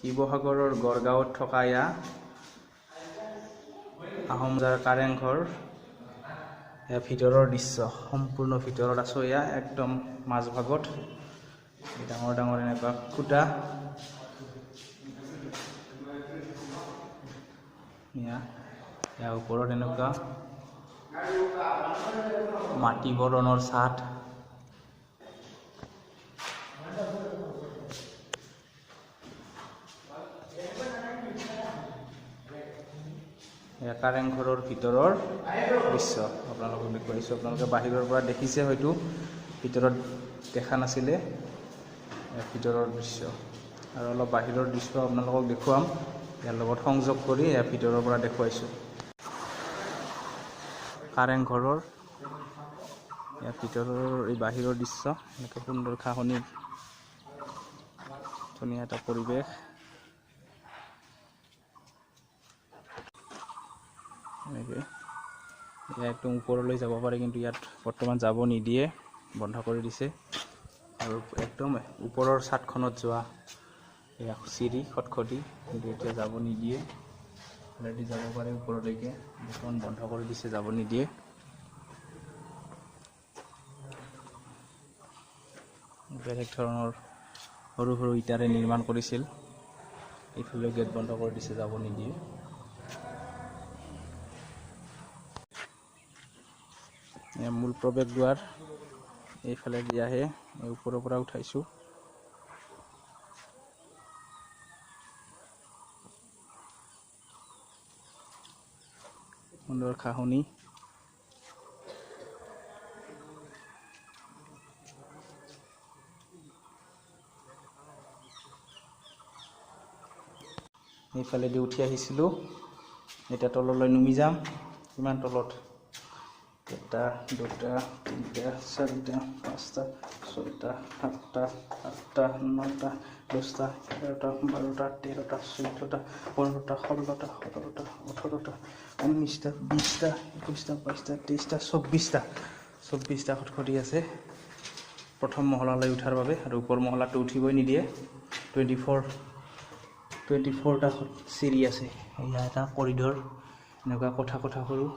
শিৱসাগৰৰ গড়গাঁৱত থকা এয়া আহোম ৰজাৰ কাৰেংঘৰ। এয়া ভিতৰৰ দৃশ্য, সম্পূৰ্ণ ভিতৰত আছোঁ। এয়া একদম মাজভাগত ডাঙৰ ডাঙৰ এনেকুৱা খুঁটা। ইয়াৰ ওপৰত এনেকুৱা মাটি বৰণৰ চাট। কাৰেংঘৰৰ ভিতৰৰ দৃশ্য আপোনালোকক দেখুৱাইছোঁ। আপোনালোকে বাহিৰৰ পৰা দেখিছে, হয়তো ভিতৰত দেখা নাছিলে। ভিতৰৰ দৃশ্য আৰু অলপ বাহিৰৰ দৃশ্য আপোনালোকক দেখুৱাম, ইয়াৰ লগত সংযোগ কৰি ইয়াৰ ভিতৰৰ পৰা দেখুৱাইছোঁ। কাৰেংঘৰৰ ইয়াৰ ভিতৰৰ এই বাহিৰৰ দৃশ্য, এনেকৈ সুন্দৰ ঘাঁহনি, ধুনীয়া এটা পৰিৱেশ। এনেকৈ একদম ওপৰলৈ যাব পাৰে, কিন্তু ইয়াত বৰ্তমান যাব নিদিয়ে, বন্ধ কৰি দিছে। আৰু একদম ওপৰৰ চাটখনত যোৱা এয়া চিৰি খটখটি, কিন্তু এতিয়া যাব নিদিয়ে। অলৰেডি যাব পাৰে ওপৰলৈকে, বৰ্তমান বন্ধ কৰি দিছে, যাব নিদিয়ে। বেলেগ ধৰণৰ সৰু সৰু ইটাৰে নিৰ্মাণ কৰিছিল। এইফালেও গেট বন্ধ কৰি দিছে, যাব নিদিয়ে। মূল প্ৰৱেশদ্বাৰ এইফালে দি আহে, এই ওপৰৰ পৰা উঠাইছোঁ। সুন্দৰ ঘাঁহনি। এইফালেদি উঠি আহিছিলোঁ, এতিয়া তললৈ নুমি যাম। কিমান তলত? এটা, দুটা, তিনিটা, চাৰিটা, পাঁচটা, ছয়টা, সাতটা, আঠটা, নটা, দহটা, 11টা, 12টা, 13টা, 14টা, 15টা, 16টা, 17টা, 18টা, 19টা, 20টা, 21টা, 22টা, 23টা, 24টা, 24টা খটখটি আছে প্ৰথম মহলালৈ উঠাৰ বাবে। আৰু ওপৰ মহলাটো উঠিবই নিদিয়ে। 24টা চিৰি আছে। এয়া এটা কৰিডৰ, এনেকুৱা কোঠা কোঠা সৰু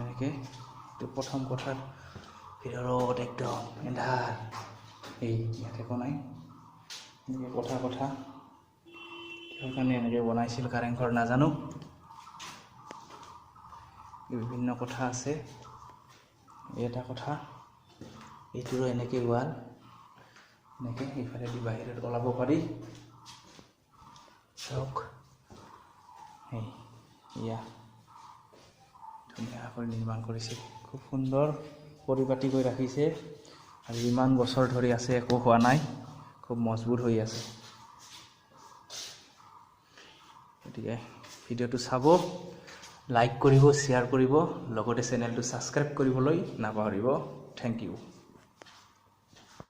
এনেকৈ। এইটো প্ৰথম কোঠাৰ ভিতৰত একদম এন্ধাৰ, এই ইয়াত একো নাই। এনেকৈ কোঠা কোঠা কিহৰ কাৰণে এনেকৈ বনাইছিল কাৰেংঘৰ নাজানো। বিভিন্ন কোঠা আছে। এই এটা কোঠা, এইটোৰো এনেকৈ ৱাল, এনেকৈ সেইফালেদি বাহিৰত ওলাব পাৰি। চাওক, এই এয়া ধুনীয়াকৈ নিৰ্মাণ কৰিছে, খুব সুন্দৰ পৰিপাটিকৈ ৰাখিছে। আৰু ইমান বছৰ ধৰি আছে, একো হোৱা নাই, খুব মজবুত হৈ আছে। গতিকে ভিডিঅ'টো চাব, লাইক কৰিব, শ্বেয়াৰ কৰিব, লগতে চেনেলটো ছাবস্ক্ৰাইব কৰিবলৈ নাপাহৰিব। Thank you.